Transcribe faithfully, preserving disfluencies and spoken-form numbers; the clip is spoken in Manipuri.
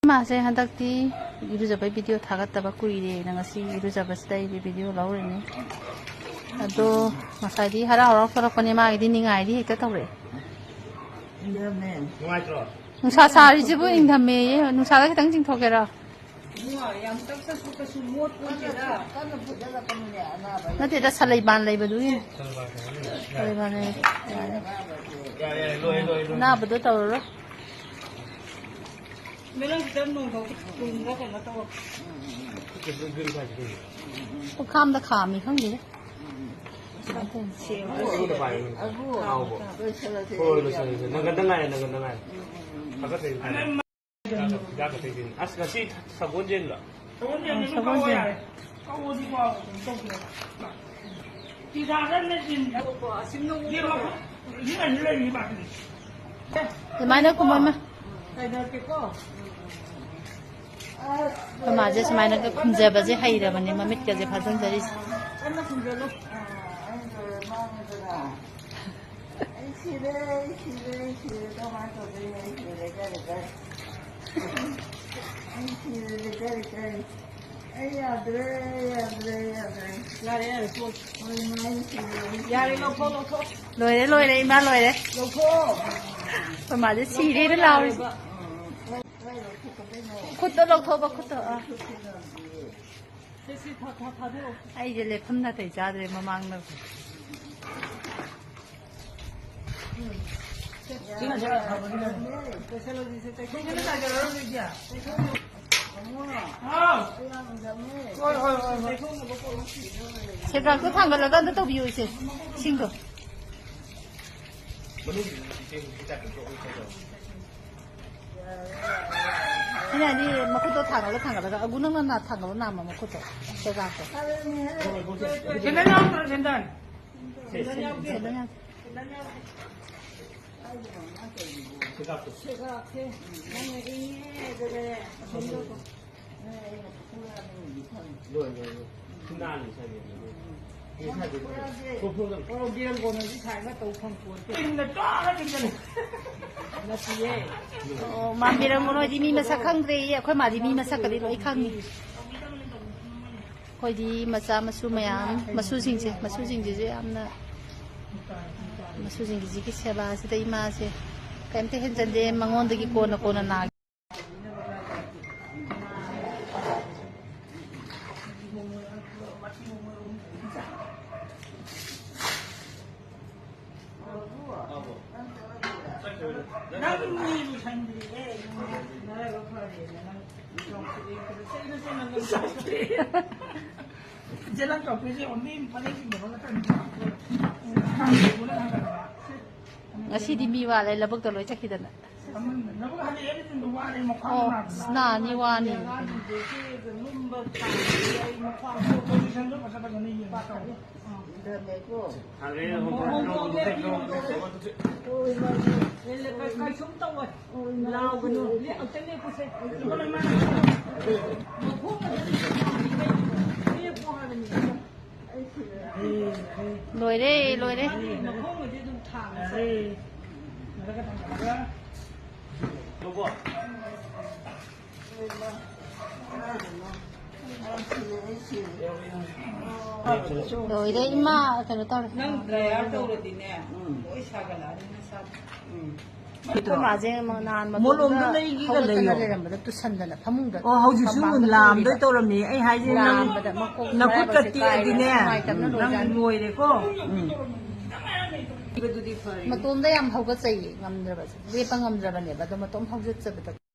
ꯏꯃꯥꯁꯦ ꯍꯟꯗꯛꯇꯤ ꯏꯔꯨꯖꯕꯩ ꯚꯤꯗꯤꯑꯣ ꯊꯥꯒꯠꯇꯕ ꯀꯨꯏꯔꯦꯅ ꯉꯁꯤ ꯏꯔꯨꯖꯕꯁꯤꯗ ꯑꯩꯗꯤ ꯚꯤꯗꯤꯑꯣ ꯂꯧꯔꯤꯅꯤ꯫ ꯑꯗꯣ ꯉꯁꯥꯏꯗꯤ ꯍꯔꯥꯎ ꯍꯔꯥꯎ ꯊꯣꯛꯂꯛꯄꯅꯦ, ꯃꯥꯒꯤꯗꯤ ꯅꯤꯡꯉꯥꯏꯗꯤ ꯍꯦꯛꯇ ꯇꯧꯔꯛꯑꯦ꯫ ꯏꯪꯊꯝꯃꯦ꯫ ꯅꯨꯡꯉꯥꯏꯇ꯭ꯔꯣ? ꯅꯨꯡꯁꯥ ꯁꯥꯔꯤꯁꯤꯕꯨ ꯏꯪꯊꯝꯃꯦꯌꯦ꯫ ꯅꯨꯡꯁꯥꯗ ꯈꯤꯇꯪ ꯆꯤꯡꯊꯣꯛꯀꯦꯔꯣ? ꯏꯕꯨꯡꯉꯣ, ꯌꯥꯝ ꯇꯞꯁꯨ ꯀꯩꯁꯨ ꯃꯣꯠꯄ ꯑꯣꯏꯗꯦꯗ꯫ ꯀꯟꯅ ꯐꯨꯖꯜꯂꯛꯀꯅꯨꯅꯦ, ꯑꯅꯥꯕ ꯅꯠꯇꯦꯗ, ꯁꯂꯩꯕꯥꯟ ꯂꯩꯕꯗꯨꯒꯤ꯫ ꯁꯂꯩꯕꯥꯟ ꯂꯩꯕ꯫ ꯌꯥꯔꯦ, ꯌꯥꯔꯦ, ꯂꯣꯏꯔꯦ, ꯂꯣꯏꯔꯦ, ꯂꯣꯏꯔꯦ꯫ ꯑꯅꯥꯕꯗꯣ ꯇꯧꯔꯔꯣꯏ꯫ ꯃꯦꯂꯣꯟ ꯈꯤꯇꯪ ꯅꯣꯡꯊꯣꯛ ꯇꯨꯡꯗ ꯀꯩꯅꯣ ꯇꯧ꯫ ꯄꯨꯈꯥꯝꯗ ꯈꯥꯝꯃꯤ ꯈꯪꯗꯦꯗ꯫ ꯁꯦꯝ꯫ ꯑꯗꯨꯅ ꯄꯥꯏꯕꯅꯤ꯫ ꯍꯥꯎꯕ꯫ ꯍꯣꯏ, ꯂꯣꯏꯁꯜꯂꯁꯦ꯫ ꯅꯪꯒꯟꯗ ꯉꯥꯏꯔꯦ, ꯅꯪꯒꯟꯗ ꯉꯥꯏꯔꯦ꯫ ꯐꯒꯠꯆꯩ꯫ ꯍꯤꯗꯥꯛ ꯀ-, ꯍꯤꯗꯥꯛ ꯀ ꯇꯩꯗꯣꯏꯅꯤ꯫ ꯑꯁ, ꯉꯁꯤ ꯁꯒꯣꯜꯁꯦꯟꯂꯣ? ꯑ, ꯁꯒꯣꯜꯁꯦꯟ꯫ ꯑꯗꯨꯃꯥꯏꯅ ꯈꯨꯝꯃꯝꯃꯦ꯫ ꯑꯩꯈꯣꯏ ꯃꯥꯁꯦ ꯁꯨꯃꯥꯏꯅꯒ ꯈꯨꯝꯖꯕꯁꯦ ꯍꯩꯔꯕꯅꯦ, ꯃꯃꯤꯠꯀꯁꯦ ꯐꯥꯖꯤꯟꯖꯔꯤꯁꯦ꯫ ꯑꯩ ꯁꯤꯔꯦ, ꯑꯩ ꯁꯤꯔꯦ, ꯑꯩ ꯁꯤꯔꯦ, ꯀꯃꯥꯏꯅ ꯇꯧꯗꯣꯏꯅꯣ? ꯑꯩ ꯁꯤꯔꯦ, ꯂꯩꯀꯥꯏ ꯂꯩꯀꯥꯏ꯫ ꯑꯩ ꯁꯤꯔꯦ, ꯂꯩꯀꯥꯏ ꯂꯩꯀꯥꯏ꯫ ꯑꯩ ꯌꯥꯗ꯭ꯔꯦ, ꯌꯥꯗ꯭ꯔꯦ, ꯌꯥꯗ꯭ꯔꯦ꯫ ꯌꯥꯔꯦ, ꯌꯥꯔꯦ, ꯇꯣꯛꯑꯣ꯫ ꯍꯣꯏ, ꯏꯃꯥ, ꯑꯩ ꯁꯤꯔꯦ, ꯑꯩ ꯁꯤꯔꯦ꯫ ꯌꯥꯔꯦ, ꯂꯧꯊꯣꯛ, ꯂꯧꯊꯣꯛ꯫ ꯂꯣꯏꯔꯦ, ꯂꯣꯏꯔꯦ, ꯏꯃꯥ, ꯂꯣꯏꯔꯦ꯫ ꯂꯧꯊꯣꯛ꯫ ꯑꯩꯈꯣꯏ ꯃꯥꯁꯦ ꯁꯤꯔꯦꯅ ꯂꯥꯎꯔꯤꯁꯦ꯫ ꯌꯥꯔꯦꯕ꯫ ꯎꯝ, ꯎꯝ꯫ ꯈꯨꯠꯇꯣ ꯂꯧꯊꯣꯛꯑꯣꯕ, ꯈꯨꯠꯇꯣ꯫ ꯑꯥ꯫ ꯁꯦ, ꯁꯦ, ꯊꯥ-, ꯊꯥ-, ꯊꯥꯗꯣꯛꯑꯣ꯫ ꯑꯩꯁꯦ ꯂꯦꯞꯐꯝ ꯅꯥꯇꯩ ꯆꯥꯗ꯭ꯔꯦ ꯃꯃꯥꯡꯗ꯫ ꯁꯦ, ꯁꯦ, ꯁꯦ, ꯂꯣꯏꯁꯜꯂꯁꯤ, ꯁꯦ, ꯆꯩꯁꯨ ꯍꯥꯎ꯫ ꯍꯣꯏ, ꯍꯣꯏ, ꯍꯣꯏ, ꯍꯣꯏ꯫ ꯁꯦꯒꯥꯛꯇꯣ ꯊꯥꯡꯒꯠꯂꯒ ꯑꯝꯇ ꯇꯧꯕꯤꯌꯨ ꯏꯆꯦ, ꯏꯁꯤꯡꯗꯣ꯫ ꯑꯩꯅ ꯍꯥꯏꯗꯤ ꯃꯈꯨꯠꯇꯣ ꯊꯥꯡꯒꯠꯂ ꯊꯥꯡꯒꯠꯂꯒ, ꯑꯒꯨ ꯅꯪꯅ ꯅꯥ ꯊꯥꯡꯒꯠꯂꯣ ꯅꯥꯝꯃ ꯃꯈꯨꯠꯇꯣ꯫ ꯁꯦꯒꯥꯛꯇꯣ꯫ ꯁꯦꯟꯗꯟ ꯌꯥꯎꯗ꯭ꯔꯣ, ꯁꯦꯟꯗꯟ? ꯁꯦꯟꯗꯟ ꯌꯥꯎꯗꯦ꯫ ꯁꯦꯟꯗꯟ ꯌꯥꯎꯗꯦ꯫ ꯁꯦꯒꯥꯛꯁꯦ ꯅꯪꯅ ꯏꯪꯉꯦ ꯑꯗꯨꯒꯅꯦ ꯑꯁꯣꯝꯗ ꯂꯣꯏ, ꯂꯣꯏ, ꯂꯣꯏ꯫ ꯁꯨꯝꯅꯥꯅꯤ ꯁꯥꯏ꯫ ꯅꯪ ꯐꯨꯔꯛꯑꯗꯤ ꯐꯨ-, ꯐꯨ-, ꯅꯪ꯫ ꯑꯣ, ꯒꯦꯝ ꯀꯣꯟꯅꯗꯤ ꯁꯥꯏꯅ ꯇꯧ ꯐꯪꯄꯣꯟꯇꯦ꯫ ꯏꯪꯅ ꯇꯥꯔ ꯏꯪꯅ꯫ ꯑꯣ, ꯃꯥꯟꯕꯤꯔꯝꯒꯅꯨ, ꯑꯩꯗꯤ ꯃꯤ ꯃꯁꯛ ꯈꯪꯗ꯭ꯔꯦ꯫ ꯑꯩꯈꯣꯏ ꯃꯥꯗꯤ ꯃꯤ ꯃꯁꯛꯀꯗꯤ ꯂꯣꯏ ꯈꯪꯉꯤ꯫ ꯑꯩꯈꯣꯏꯗꯤ ꯃꯆꯥ ꯃꯁꯨ ꯃꯌꯥꯝ, ꯃꯁꯨꯁꯤꯡꯁꯦ, ꯃꯁꯨꯁꯤꯡꯁꯤꯁꯨ ꯌꯥꯝꯅ, ꯃꯁꯨꯁꯤꯡꯒꯤꯁꯤꯒꯤ ꯁꯦꯕꯥꯁꯤꯗ ꯏꯃꯥꯁꯦ ꯀꯩꯝꯇ ꯍꯦꯟꯖꯟꯗꯦ꯫ ꯃꯉꯣꯟꯗꯒꯤ ꯀꯣꯟꯅ ꯀꯣꯟꯅ ꯅꯥꯒꯦ꯫ ꯅꯪ ꯃꯤꯕꯨ ꯁꯪꯗ꯭ꯔꯤꯌꯦ꯫ ꯅꯔꯥꯏꯕꯛ ꯐꯔꯦꯅ ꯅꯪ ꯆꯥꯎꯊꯣꯛꯑꯦ꯫ ꯀꯩꯅꯣ ꯆꯠꯂꯣ, ꯆꯠꯂꯣ, ꯅꯪ ꯆꯠꯂꯣ꯫ ꯏꯆꯦ, ꯅꯪ ꯆꯥꯎꯊꯣꯛꯏꯁꯦ ꯌꯦꯡꯉꯣ, ꯃꯤ ꯐꯅꯦꯛꯁꯤꯡꯗꯣ ꯂꯣꯏꯅ ꯀꯩꯅꯣ꯫ ꯉꯁꯤꯗꯤ ꯃꯤ ꯋꯥꯠꯂꯦ, ꯂꯧꯕꯨꯛꯇ ꯂꯣꯏ ꯆꯠꯈꯤꯗꯅ꯫ ꯅꯕꯨꯛ ꯍꯜꯂꯛꯑꯦ, ꯅꯨꯡꯊꯤꯟꯗ ꯋꯥꯔꯦ, ꯃꯈ꯭ꯋꯥꯡ ꯑꯣ, ꯅꯥꯗꯅ꯫ ꯑꯁ, ꯅꯥꯅꯤ, ꯋꯥꯅꯤ꯫ ꯑꯉꯥꯡꯁꯤꯡꯁꯦ ꯁꯤ ꯂꯨꯝꯕ ꯊꯥꯡꯁꯦ ꯑꯩ ꯃꯈ꯭ꯋꯥꯡ ꯄꯣꯖꯤꯁꯟꯗꯣ ꯐꯖ ꯐꯖꯅ ꯌꯦꯡꯉꯣ꯫ ꯄꯥꯈꯠꯂꯦ꯫ ꯑꯥ꯫ ꯍꯣꯡꯗꯣꯛꯑꯦ, ꯍꯣꯡꯗꯣꯛꯑꯦ꯫ ꯀꯩꯁꯨꯝ ꯇꯧꯔꯣꯏ꯫ ꯂꯥꯎꯒꯅꯨ꯫ ꯂꯦꯞ-, ꯑꯝꯇ ꯂꯦꯞꯄꯨꯁꯦ꯫ ꯃꯈꯣꯡ ꯑꯗꯨꯝ ꯂꯦꯞꯄꯣ ꯍꯥꯏꯕꯅꯤ꯫ ꯂꯣꯏꯔꯦ, ꯂꯣꯏꯔꯦ꯫ ꯃꯈꯣꯡꯒꯗꯤ ꯑꯗꯨꯝ ꯊꯥꯡꯉꯁꯦ꯫ ꯂꯣꯏꯔꯦ, ꯏꯃꯥ, ꯀꯩꯅꯣ ꯇꯧꯔꯦ꯫ ꯅꯪ ꯗ꯭ꯔꯥꯏꯌꯔ ꯇꯧꯔꯗꯤꯅꯦ, ꯎꯝ꯫ ꯂꯣꯏ ꯁꯥꯒꯠꯂꯛꯑꯅꯤ ꯅꯁꯥꯗꯣ꯫ ꯎꯝ꯫ ꯑꯩꯈꯣꯏ ꯃꯥꯁꯦ ꯅꯍꯥꯟ ꯃꯣꯂꯣꯝꯗꯣ ꯃꯇꯣꯝꯗ ꯂꯩꯒꯦꯒ ꯍꯧꯒꯠꯇꯅ ꯂꯩꯌꯣ꯫ ꯂꯩꯔꯝꯕꯗ ꯇꯨꯁꯟꯗꯅ ꯐꯃꯨꯡꯗ ꯑꯣ, ꯍꯧꯖꯤꯛꯁꯨ ꯐꯝꯕꯥꯛꯇ ꯂꯥꯝꯗꯣꯏ ꯇꯨꯔꯤꯕ꯫ ꯇꯧꯔꯝꯃꯤ꯫ ꯑꯩ ꯍꯥꯏꯁꯦ ꯅꯪ ꯂꯥꯝꯕꯗ ꯃꯈꯣꯡ ꯅꯈꯨꯠꯀ ꯃꯔꯥꯏꯕꯛꯁꯦ ꯀꯥꯏꯔꯦ, ꯇꯦꯛꯑꯗꯤꯅꯦ, ꯅꯨꯡꯉꯥꯏꯇꯕꯅ ꯅꯪ ꯂꯣꯏꯖꯥꯠꯅꯤ꯫ ꯂꯣꯏꯔꯦꯀꯣ꯫ ꯎꯝ꯫ ꯃꯇꯣꯝꯗ ꯌꯥꯝ ꯍꯧꯒꯠꯆꯩꯌꯦ, ꯉꯝꯗ꯭ꯔꯕꯁꯦ, ꯂꯦꯞꯄ ꯉꯝꯗ꯭ꯔꯕꯅꯦꯕ, ꯑꯗꯣ ꯃꯇꯣꯝ ꯍꯧꯒꯠꯆꯕꯗ꯫